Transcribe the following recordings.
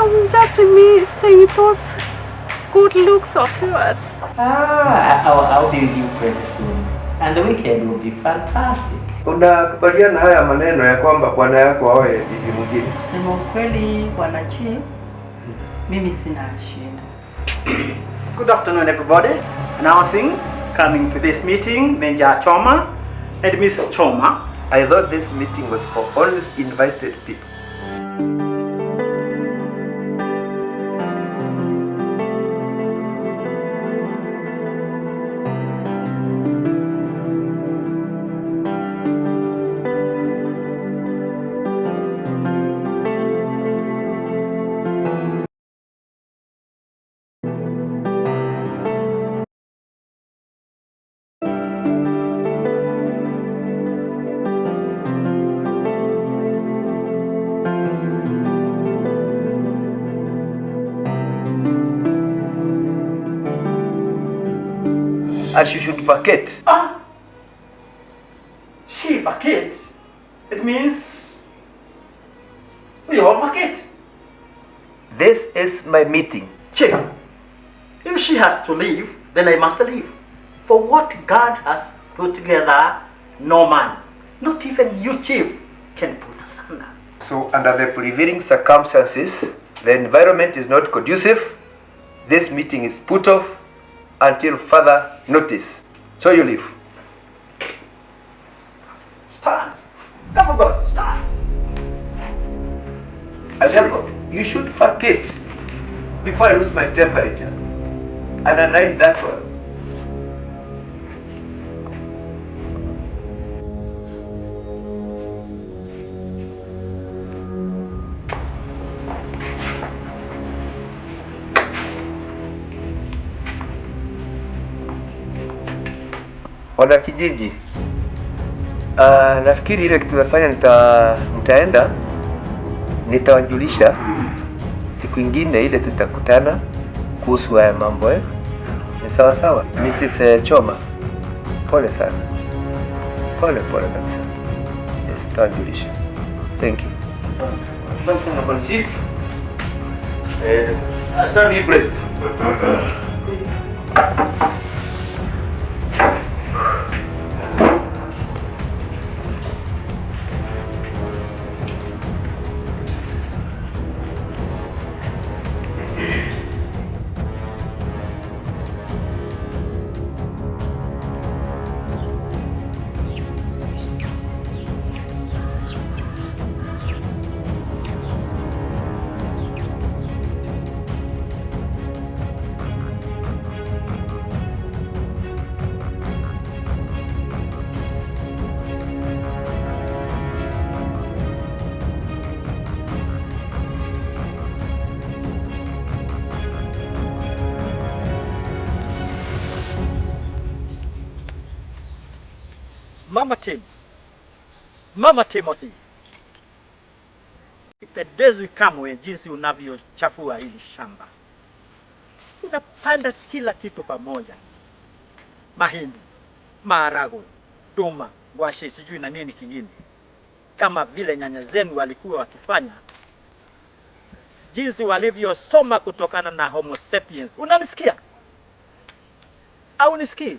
I'm just missing those good looks of yours. I'll be with you pretty soon. And the weekend will be fantastic. Unakubaliana haya maneno ya kwamba bwana yako aoe bibi mwingine? Kusema ukweli, bwana Chief, mimi sina shida. Good afternoon, everybody. Announcing coming to this meeting, Major Choma and Miss Choma. I thought this meeting was for only invited people. As you should vacate. Ah, she vacate. It means we all vacate. This is my meeting. Chief, if she has to leave, then I must leave. For what God has put together, no man, not even you, Chief, can put asunder. So under the prevailing circumstances, the environment is not conducive. This meeting is put off until further notice. So you leave. Stand. Everybody, stand. And therefore, you should vacate before I lose my temperature. And I write that one. Wanakijiji, nafikiri ile kitu nafanya nitaenda nitawajulisha siku ingine ile tutakutana kuhusu haya mambo eh? Ni sawa sawa. Mrs. Choma, pole sana, pole pole kabisa. Yes, nitawajulisha. Thank you. Asante sana bwana Chief. Asante Ibrahim. Mama Tim, Mama Timothy, ipendezwi kamwe jinsi unavyochafua hili shamba. Unapanda kila kitu pamoja, mahindi, maharagwe, duma, ngwashe, sijui na nini kingine, kama vile nyanya zenu walikuwa wakifanya, jinsi walivyosoma kutokana na Homo sapiens. Unanisikia au nisikii?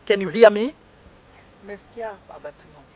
Can you hear me? Umesikia baba Timothy?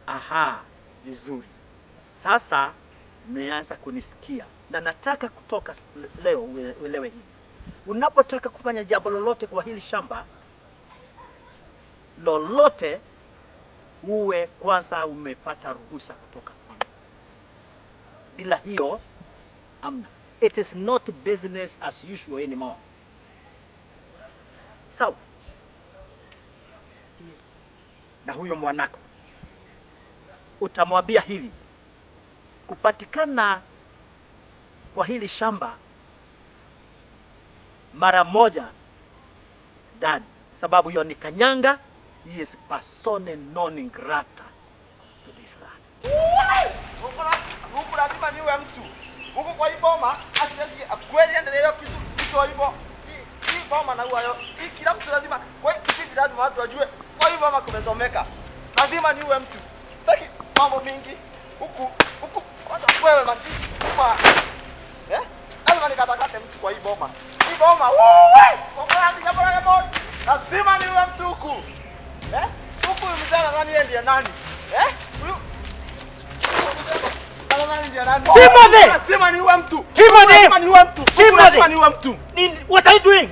Aha, vizuri. Sasa mmeanza kunisikia na nataka kutoka leo uelewe hivi. Unapotaka kufanya jambo lolote kwa hili shamba lolote, uwe kwanza umepata ruhusa kutoka kwangu. Bila hiyo amna. It is not business as usual anymore. Sawa? Na huyo mwanako utamwambia hivi, kupatikana kwa hili shamba mara moja ndani, sababu hiyo ni kanyanga, he is persona non grata to this land. Huku lazima niwe mtu. Huku kwa hii boma asiwezi kweli endelea kitu kitu hivyo. Hii boma na huwa hii kila mtu lazima kwa hii kitu lazima watu wajue. Kwa hii boma kumechomeka. Lazima niwe mtu. Sitaki mambo mingi. Huku huku kwanza wewe kwa boma. Hii boma. Wewe! Kwa lazima niwe mtu huku. Eh? Huku mzee nadhani yeye ndiye nani? Eh? Huyu nadhani ndiye nani? Timothy! Lazima niwe mtu. Timothy! Lazima niwe mtu. Timothy! Lazima niwe mtu. What are you doing?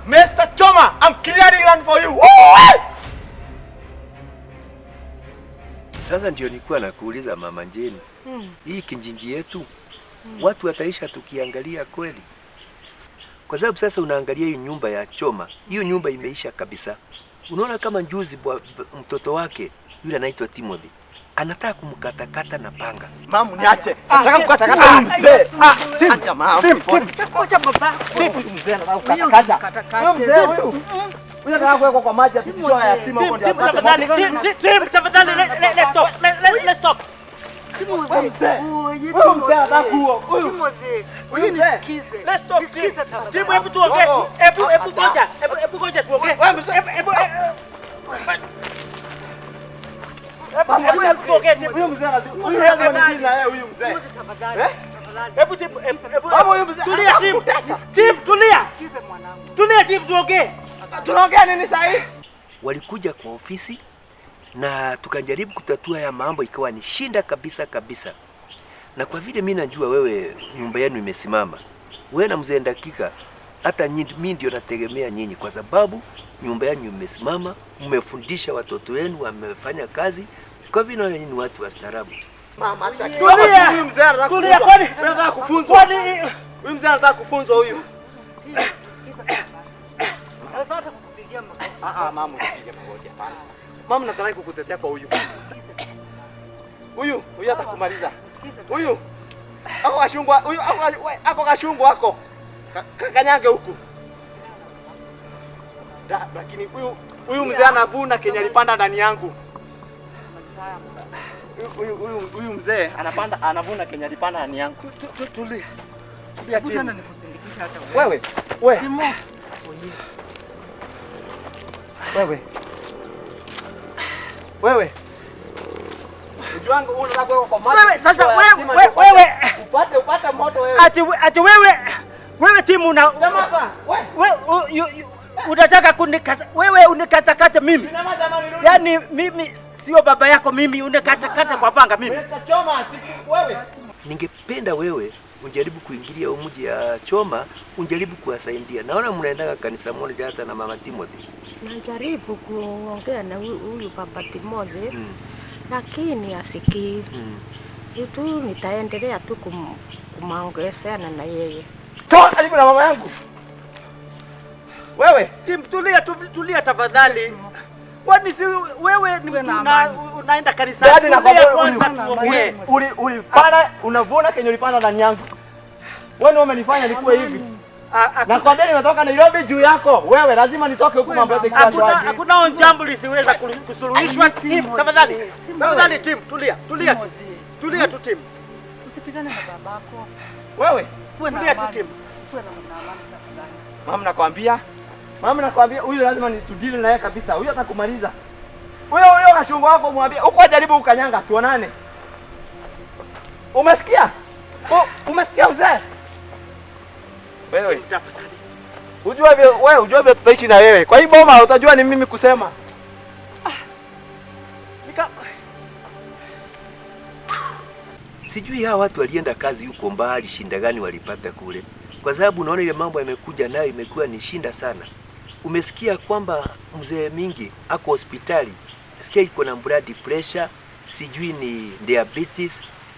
Mr. Choma, I'm clearing land for you. Wewe! Sasa ndio nilikuwa nakuuliza Mama Jane. Hii kijiji yetu watu wataisha tukiangalia kweli? Kwa sababu sasa unaangalia hii nyumba ya Choma, hiyo nyumba imeisha kabisa. Unaona kama njuzi mtoto wake yule anaitwa Timothy anataka kumkatakata na panga. Mamu niache. Nataka kukatakata huyu mzee. Acha mamu. Acha baba. Mzee anataka kukatakata. Huyu mzee huyu. Huyu anataka kuwekwa kwa maji apitishwe ya sima huko ndio. Tafadhali, Tim, tafadhali let's talk. Let's talk. Huyu mzee anataka kuua. Huyu Huyu nisikize. Let's talk. Tim, hebu tuongee. Hebu ngoja. Hebu ngoja tuongee. Hebu tuongee Tim. Huyu mzee anataka. Huyu lazima nidili na yeye huyu mzee. Tafadhali. Hebu Tim, hebu Babu huyu mzee. Tulia Tim. Tim, tulia. Nisikize mwanangu. Tulia Tim, tuongee. Tunaongea nini sasa hivi? Walikuja kwa ofisi na tukajaribu kutatua ya mambo, ikawa ni shinda kabisa kabisa. Na kwa vile mimi najua wewe nyumba yenu imesimama, wewe na mzee Ndakika, hata mimi ndio nategemea nyinyi, kwa sababu nyumba yenu imesimama, mmefundisha watoto wenu, wamefanya kazi. Kwa vile nyinyi ni watu wastaarabu. Mama acha. Tulia. Huyu mzee anataka Tulia, kufunzwa. kwani Anataka kufunzwa. Huyu mzee anataka kufunzwa huyu. Nataka kukupigia makofi. Mama usipige magoti hapana. Mama nataka kukutetea kwa huyu. Huyu, huyu atakumaliza. Huyu. Ako kashungwa, huyu ako kashungwa ako. Kanyange huku. Lakini huyu mzee anavuna kenye alipanda ndani yangu. Huyu mzee anapanda anavuna kenye alipanda ndani yangu. Tulia. Tulia Tena Tim. nikusindikisha hata wewe. Wewe, wewe. Timo. Wewe. Wewe. Ujuangu unataka kuwekwa kwa maji. Wewe sasa Lazima wewe upate moto wewe. ati wewe Tim una Nyamaza. Wewe. wewe unataka kunikata wewe unikatakata mimi. Nyamaza ama nirudi. Yaani mimi sio baba yako mimi, unikatakata kwa panga mimi. Mr. Choma siku wewe. Ningependa wewe unjaribu kuingilia mji ya Choma, unjaribu kuwasaidia. Naona mnaendaga kanisa moja hata na Mama Timothy. Najaribu kuongea na huyu baba Timothy lakini asikii. Tu nitaendelea tu kumaongezeana na yeye. Toa karibu na mama yangu. Wewe. Tim, tulia tulia tafadhali. Kwani si wewe ni mtu unaenda kanisani? Dadi Tulia kwanza tuongee. Ulipanda unavuna kenye ulipanda ndani yangu. Wewe ndio umenifanya nikuwe hivi. Nakwambia nimetoka Nairobi juu yako. Wewe lazima nitoke huku mambo yote kwa shwari. Hakuna jambo lisiweza kusuluhishwa Tim, tafadhali. Tafadhali Tim, tulia. Tulia. Tulia tu Tim. Usipigane na babako. Wewe, tulia tu Tim. Uwe na amani tafadhali. Mama nakwambia. Mama nakwambia huyu lazima nitudili na yeye kabisa. Huyu atakumaliza. Huyo kashungu wako mwambie uko jaribu ukanyanga tuonane. Umesikia? Umesikia mzee? Wewe. Unajua vile wewe unajua vile tutaishi na wewe. Kwa hii boma utajua ni mimi kusema. Sijui hawa watu walienda kazi huko mbali, shinda gani walipata kule. Kwa sababu unaona ile mambo yamekuja nayo imekuwa ni shinda sana. Umesikia kwamba mzee Mingi ako hospitali. Sikia iko na blood pressure, sijui ni diabetes,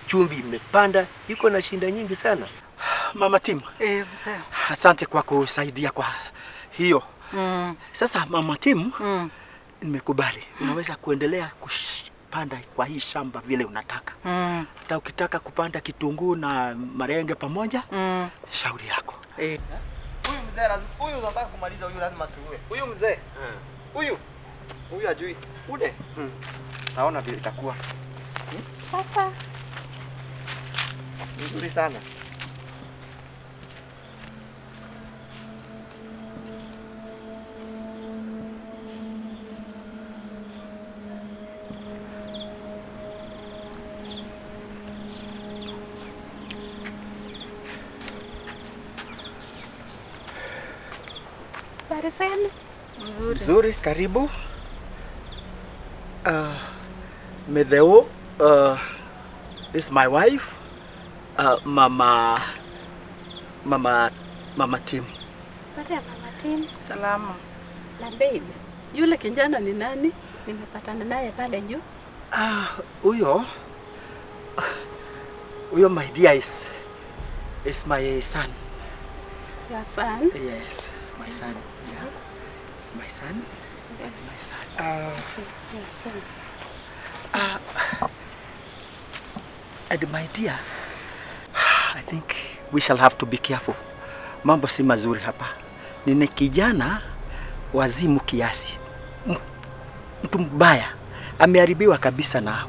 chumvi imepanda, iko na shinda nyingi sana. Mama Tim. Mzee. Asante kwa kusaidia kwa hiyo. Sasa Mama Tim, nimekubali. Unaweza kuendelea kupanda kwa hii shamba vile unataka. Hata ukitaka kupanda kitunguu na marenge pamoja, shauri yako. Huyu mzee lazima, huyu unataka kumaliza huyu lazima tuue. Huyu mzee. Huyu. Huyu ajui. Ule. Naona vile itakuwa. Sasa Nzuri sana. Habari zenu? Mzuri. Nzuri, karibu. Medheo, this is my wife, Mama Tim. Habari ya Mama Tim. Salama. Na babe, yule kijana ni nani? Nimepatana naye pale juu. Ah, huyo, my dear, is my son. Your son. Yes, my son. Yeah. It's my son. That's my son. Your son. And my dear, I think we shall have to be careful. Mambo si mazuri hapa. Nina kijana wazimu kiasi, mtu mbaya, ameharibiwa kabisa na